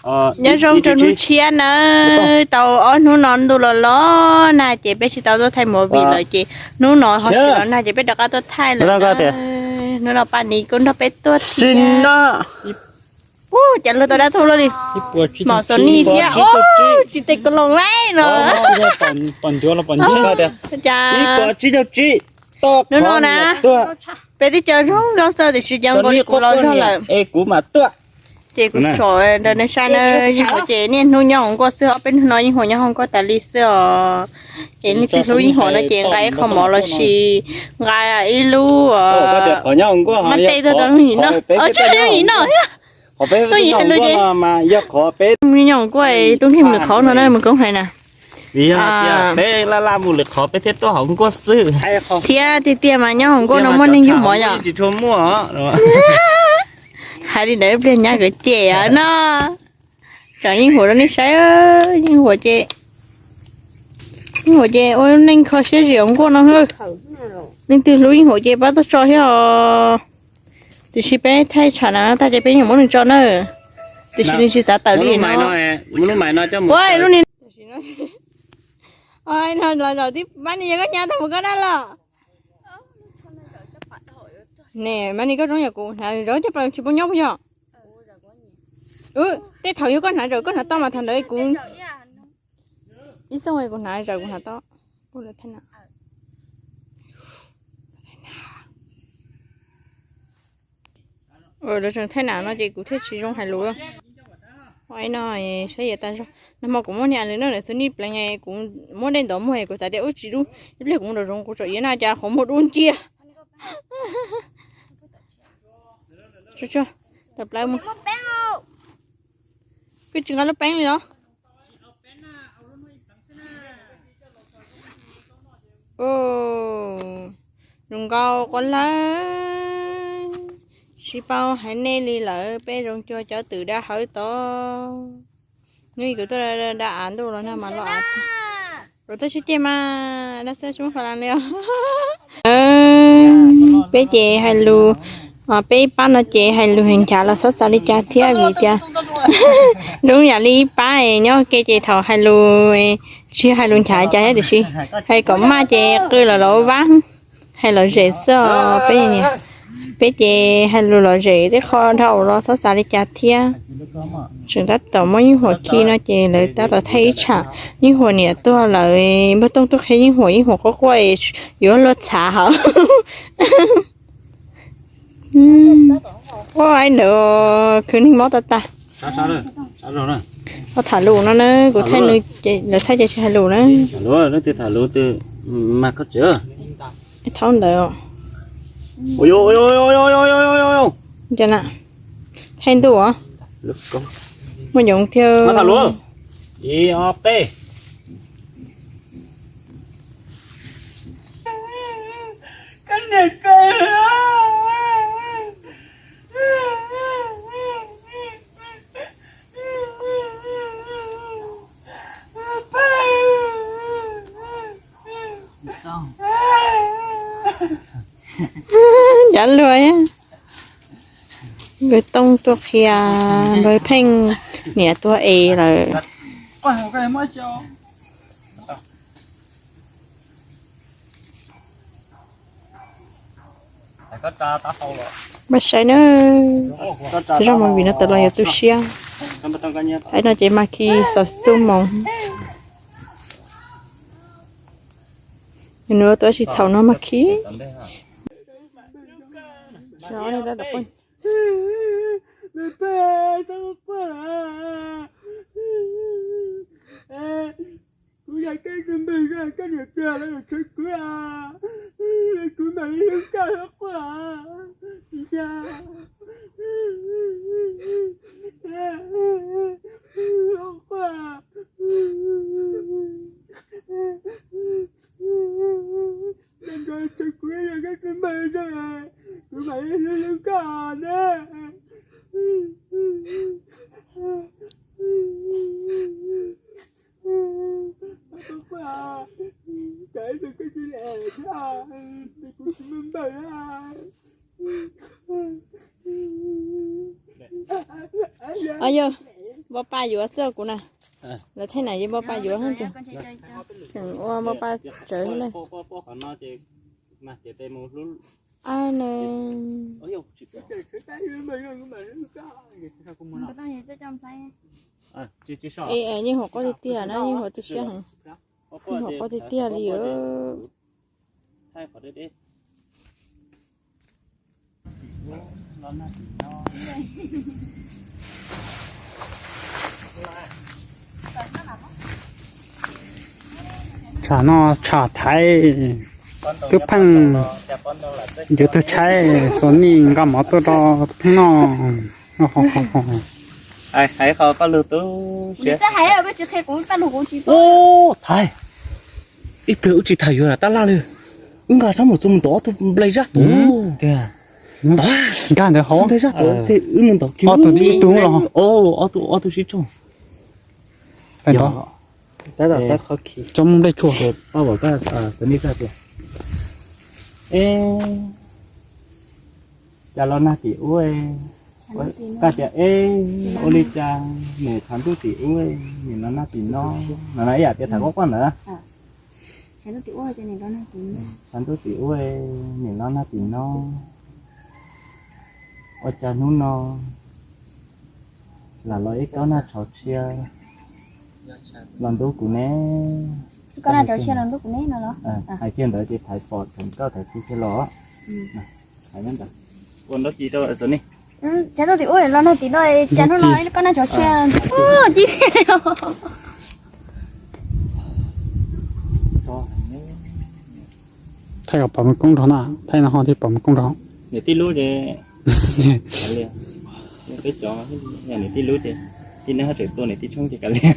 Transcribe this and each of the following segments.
Nyob zoo rau hnub tshiab nawb, tau ob hnub no ntuj los los nag ces peb tsis tau tuaj thaij movie lawm ces hnub no ho tsis los nag ces peb rov qab tuaj thaij lawm. Hnub no Paj Nis kuj nrog peb tuaj thiab. Ub, cas luag tau dab tuaj luaj li. Mom Sony thiab, tsis tes kos loos lawm no. Cas hnub no na, peb twb cov zoo nkauj xwb tiam sis cov nkaus li kuv los zog lawm. Ces kuv tsom rau nej saib na, Yeej Huas ces niaj hnub nyob hauv nkuaj xwb, ob peb hnub no Yeej Huas nyob hauv nkuaj tas li xwb os. Ces leej twg hlub Yeej Huas no ces nqa ib qho mov los sis nqa ib lub mab tej tuaj rau yim noj, tuaj yim hais lus ces nyob hauv nkuaj tub nkeeg lwm qhov no na, mus koob hais na. Vim yog tias peb laj laj mus lwm qhov peb thiaj tuaj hauv nkuaj xwb. Thiab tiag tiag mas nyob hauv nkuaj no muaj neeg yug mov yom. Hais li ntawd pliag nyab nkawd cem no. Tsom Yeej Huas rau nej saib, Yeej Huas ces, Yeej Huas ces ua neej kho siab zim hauv nkuaj no. Leej twg hlub Yeej Huas ces pab tuaj tso thiab os. Tiam sis peb thaij tsham na tag ces peb yeej muab nws tso na. Tiam sis nws tsis txav tawm li no. Lub niag los zaum tib pab ni yog koj hnyav tag mus koj dab los. Ne mas ni koj zoo yam kuv hnav zaum caj pas tsis pub nyob puas yog? Tej thaum yog koj hnav zaum koj hnav toj mas thaum ntawd kuv ib txooj kuv hnav zaum kuv hnav toj. Lawv tseem thaij nam no ces kuv thiaj tsis zoo hais lus. No saib yias tas zog, nag hmo kuv muab niag a lwm no xwb nij pleev, kuv muab dej ntov muag kuv xav tias ub tsis dub, ib pliag kuv mus nraum zoov kuv tsom iav na cas qhov muag dub nciab. Tawm plaws mus. Koj tsis nqa lub peeb li los? Zoo nkauj quas lawm, tsis paub hais nej li lawm, peb zoo cuag cov twm dab hawv tod. Hnub ib kuv tuaj da av ntuj los nag mas los av. Kuv tuaj sib ceg mas dab xwb tsis muaj fa las li os. Peb ces hais lus, peb ib pab no ces hais lus nchav los xob xav li cas thiab vim tias zoo yam li ib pab nyob ke ces thaum hais lus tsis hais lus nchav cas thiab tiam sis hais kom maj ces qw los los vab, hais lom zem xwb os peb. Peb ces hais lus lom zem tej qho dhau los xob xav li cas thiab. Tseem tab tom muab Yeej Huas khi no ces lawv tab tom thaij ib tsham Yeej Huas niam tuag lawm, npawg Tooj tuaj qhia Yeej Huas, Yeej Huas quaj quaj yuav luag txhav hauv. Ua ib ntawd khwv neeg mob tag tag. Tham lus no na, kuv thaij nws, lawv thaij ces tsis hais lus na. Thaum ntawd thaij ntuj os, muaj yoov thiab. Ncav luag, npawg Tooj tuaj qhia npawg Pheej niam tuag es lawm. Pab saib na, zaj movie no tawm los yuav tu siab. Thaum no ces mas khi xav xub moov. Nws tuaj tsis txhaum no mas khi. Kuv yog koj tus npawg, koj niam tuag lawm tshuav kuv, kuv mam li hlub koj quaj. Quaj. Koj nrog tshuav kuv yog koj tus npawg zoo, kuv mam li hlub hlub koj na. Yog, Npau pa yuav xwb kuv na. Lawv thaij na, yeej npau pa yuav hab tseem, tseem ua npau pa tsawv le. A, yeej huam qab tiag tiag na, yeej huam qab tiag tiag heev. Yeej huam qab tiag tiag li. Tsham no tsham thaiv, twb pheej yuav tug tshaib xuas nij nqa mov tuaj rau pheej noj. Thaiv, ib pliag wb tsis tham yuav lam tab laj li. Wb nqa rab mus txua mus ntov ob tug nplai zaj tuv. Nkag ntawd hauv. Nplai zaj tuv, wb mus ntov kiag ob tug ib tug los. Ob tug, ob tug sib tsoo. Pais ntov. Cov mus nplai tsua. Cas los nag tim ub, koj tias eb, ua li cas nws tshav ntuj tim ub, nws los nag tim no, no ib yam tias tham quaj quaj ntawd. Tshav ntuj tim ub, nws los nag tim no, ua cas hnub no lam los ib kob nag tshauv tshiab los ntub kuv ne. Hais kiag ntawd ces thaiv pom tseem koj thaiv kiag kiag los. Ua nrab ci rau xwb ne. Tshav ntuj tim ub los nag tim no, cas hnub no ib kob nag tshauv tshiab ci thiab. Thaij kom pom mus koob nrog na, thaij no ho thiaj pom mus koob nrog. Niam tij lub ces, peb cov, niam tij lub ces, tij neb haj tseem tua niam tij tshoob ces kav liam.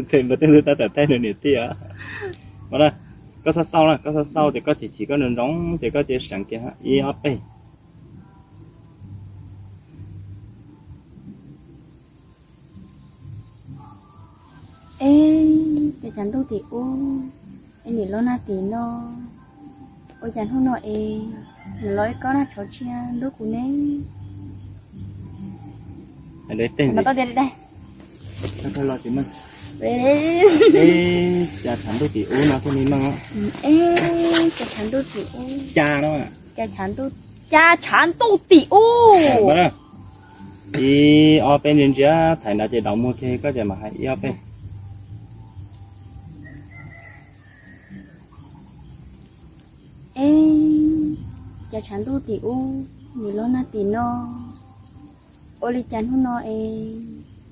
Tes npawg tej lub tab tom thaij nws niam tij os. Koj xauj xauj na, koj xauj xauj ces koj chim chim koj nroo nroo ces koj cia seev kiag ib ob peb. Eb, cas tshav ntuj tim ub, es nim los nag tim no, ua cas hnub no es nim los ib kob nag tshauv tshiab ntub kuv ne. Cas tshav ntuj tim ub no thiaj li meej. Eb, cas tshav ntuj tim ub, cas tshav ntuj, cas tshav ntuj tim ub. Ib ob peb ntsia ntsia, thaiv no ces daus muag kiag koj ces mam hais ib ob peb. Eb, cas tshav ntuj tim ub, nim los nag tim no, ua li cas hnub no es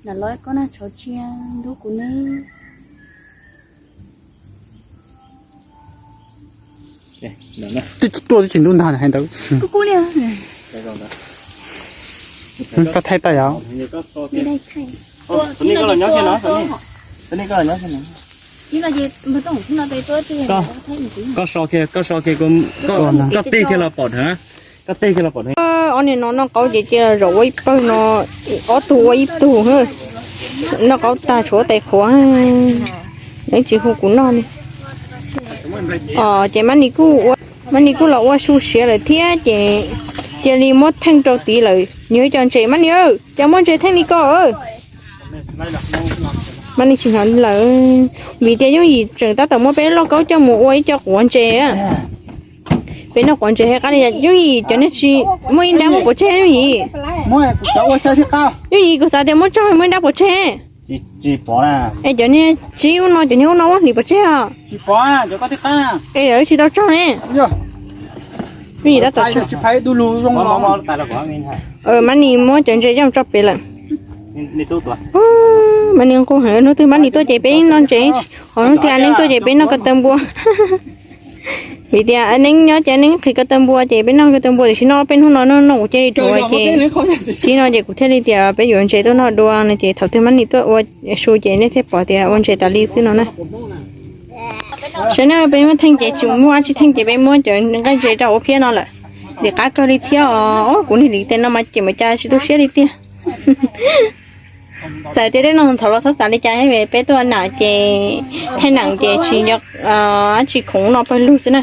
nim los ib kob nag tshauv tshiab ntub kuv ne. Twb tsis tuaj twb tsis ntub ntag hais ntawd. Koj thaij tau yom? Koj so kiag, koj so kiag, koj teg kiag los pom dheev. Ob niag no noj qaub ces cia zaum ua ib pawg no, ob tug ua ib tug. Noj qaub tag tshuav tais qhuav, leej tsis hu kuv noj li. Ces Mab Nis kuj los ua su siav lawm thiab ces cia li muab theej rau tid lawm. Nws cov ntses, Mab Nis, cas muab ntses theej li ko? Mab Nis tsis hnov lawm, vim tias Yooj Yim tseem tab tom muab peb lub lauj kaub coj mus ua ib co quav ntses. Peb noj quav ntses hais qab li, Yooj Yim, cov niag tsis muaj ib nrab muab pov tseg, Yooj Yim. Yooj Yim, kuv xav tias muab tso muaj ib nrab pov tseg. Es cov niag tsib ub no, cov niag ub no muab hliv pov tseg os. Es lawv tsis tau tso ne. Yooj Yim tab tom tso. Mab Nis muab cov ntses coj tso pem lawm. Mab Nis nquag heev, hnub twg Mab Nis tuaj ces peb noj ntses, ho hnub twg Neeb tuaj ces peb noj ko taw npua. Vim tias Neeb nyob ces Neeb qhis ko taw npua ces peb noj ko taw npua, tiam sis noj peb hnub no noj noj kuv cia li dhuav ces, tib no ces kuv thiaj li tias peb yuav ntses tuaj noj dua no ces thaum twg Mab Nis tuaj ua su ces nej thiaj pom tias ua ntses tas li xwb no na. Saib na, peb muab theej ces tsis muaj dab tsi theej ces peb muab cov nqaij ntses rau hauv phiab no lawm. Lim qab kawg li thiab os. Kuv niag lim tes no mas ces mus cas tsis tu siab li tiag. Txawm tias tej no ntxhov los txhob xav li cas, peb tuaj nam ces thaij nam ces tsis nco, tsis khoom no pawg lug xwb na.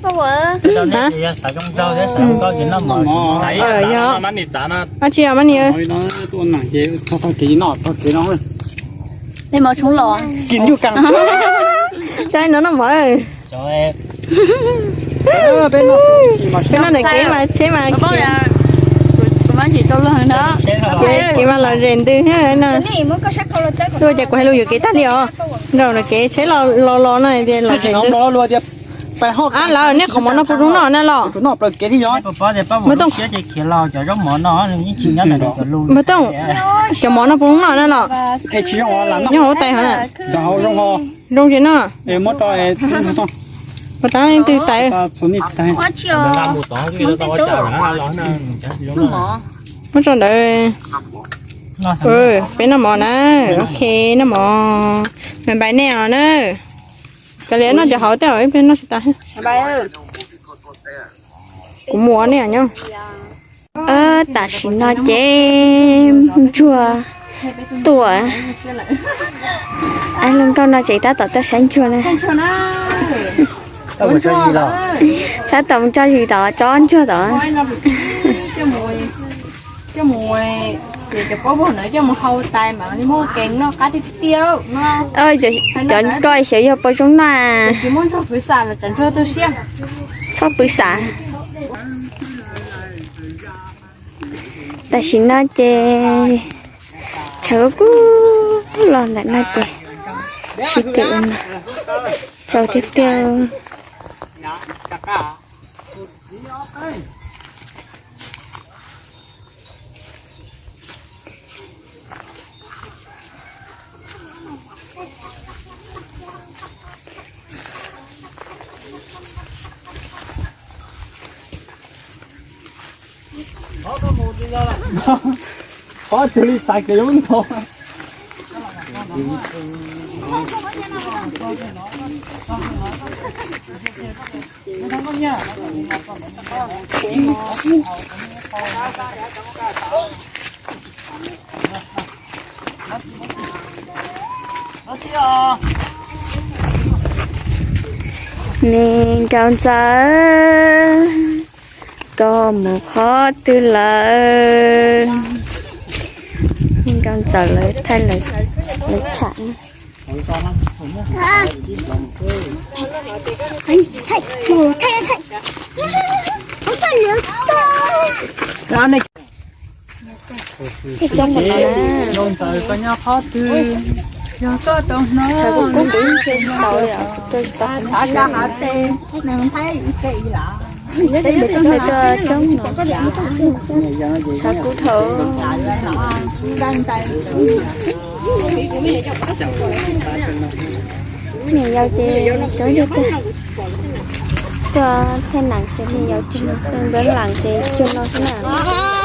Hab, yog, dab tsi os mab ni? Saib no no mog. Peb noj ntawm kev mas tsheb mas, kev mas lom zem ntws no. Tuaj ces kuv hais lus yuam kev tag li os. Nraum no kev tsheb los los no tias lom zem ntws. Ab, lawv nej qhov mov no puas zoo noj na los? Mas Tooj, mas Tooj, cov mov no puas zoo noj na los? Nyob hauv tais hov na. Zoo tsis no? Puas tas leej twg tais? Muab tso ntawd. Peb noj mov na. Ok, noj mov. Bye bye nej os na. Kav liam noj cov hauv tej, peb noj tsis tas. Kuv mus nej nyob. Tam sim no ces ntsuag tuaj. Luag nkauj no tseem tab tom tuaj saib ntsuag na. Tab tom mus tso zis tom tsob ntsuag tom. Cov koj xyov yog puas zoo noj. Txhob pw xav. Tam sim no ces tshav kub kub los ntawm no ces sib tw ua no tsau tiag tiag. Qhov twg li tas kiag zoo ntau. Me nkauj ntxawm, koj mus qhov twg lawm? Me nkauj ntxawm lawv thaij lawv tsham na. Nkauj ntxawm koj nyob qhov twg? Yog koj tau hnov. Tshav kub dhau. Niam yau ces cov yog tiag. Tuaj thaij neem ces me nyuam cug no xwb, npawb leem ces cug no xwb na.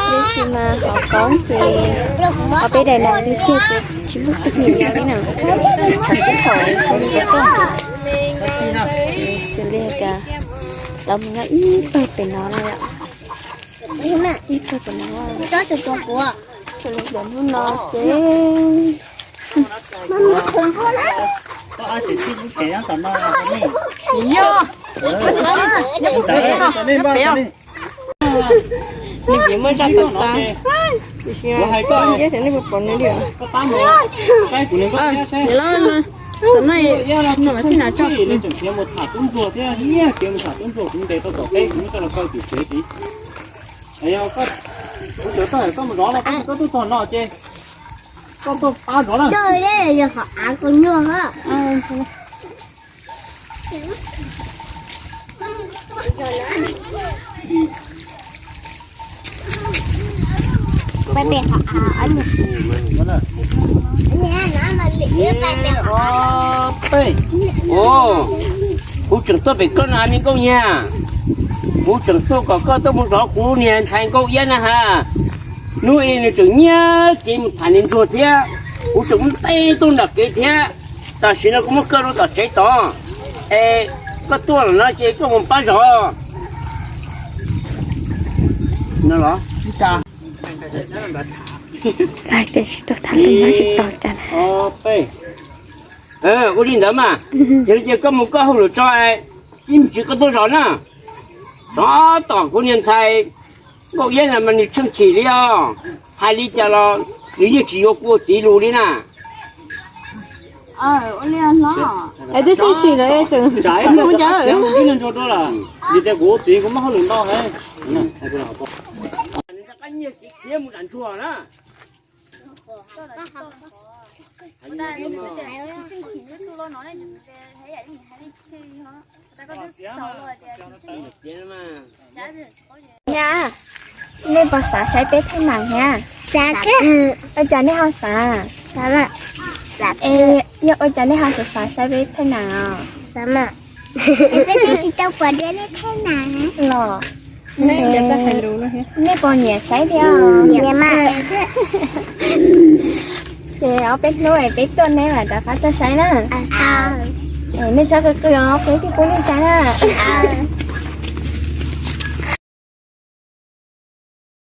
Tab sis mas qhov koob ces qhov peb daim neem tiag tiag ces tsis muaj tus me nyuam li na. Tshav kub thaum xyoo li xws li tias lawv mus nyob ib tog pem no no yom. Ib tog pem no, xws li hnub no ces nws tsis muaj zaj tau tas, tiam sis nej puas pom nws li os? Tam no no mas txij no tso. Koj tuaj pab zov na. Kuv tseem tuaj pem koj no me nkauj nyab, kuv tseem tuaj kom koj tuaj mus zov kuv niag ntxhais nkauj iab na ha. Hnub i nws tseem nyiag kev mus tham niag ntsuag thiab, kuv tseem muab ntes tuaj nram kev thiab. Tam sim no kuv muab koj rau tom tsev tod, es koj tuaj lawm no ces koj mus pab zov no los. Tiam sis tuaj tham lus no tsis tau cas. Ua li ntawd mas, yog li ces koj mus koj hauj lwm tso, ib me ntsis koj tuaj zov na. Tab tom kuv niag ntxhais nkauj iab no mas nws tsheej tsim li os, hais li cas los nws yeej tsis yuav kuv ua txiv lus li na. Es twb tsheej tsim lawm es tseem mus cov nyiag kev khiav mus nram ntsuag na. Nyab, nej puas xav saib peb thaij neem thiab? Ua cas nej ho xav? Es yog ua cas nej ho xav xav saib peb thaij neem os? Peb twb tsis tau pom dua nej thaij neem los. Nej puas nyiam saib thiab? Ces ob peb hnub es peb tuaj neb mam rov qab tuaj saib na. Nej txhob qw qw os, peb thiaj pub nej saib na.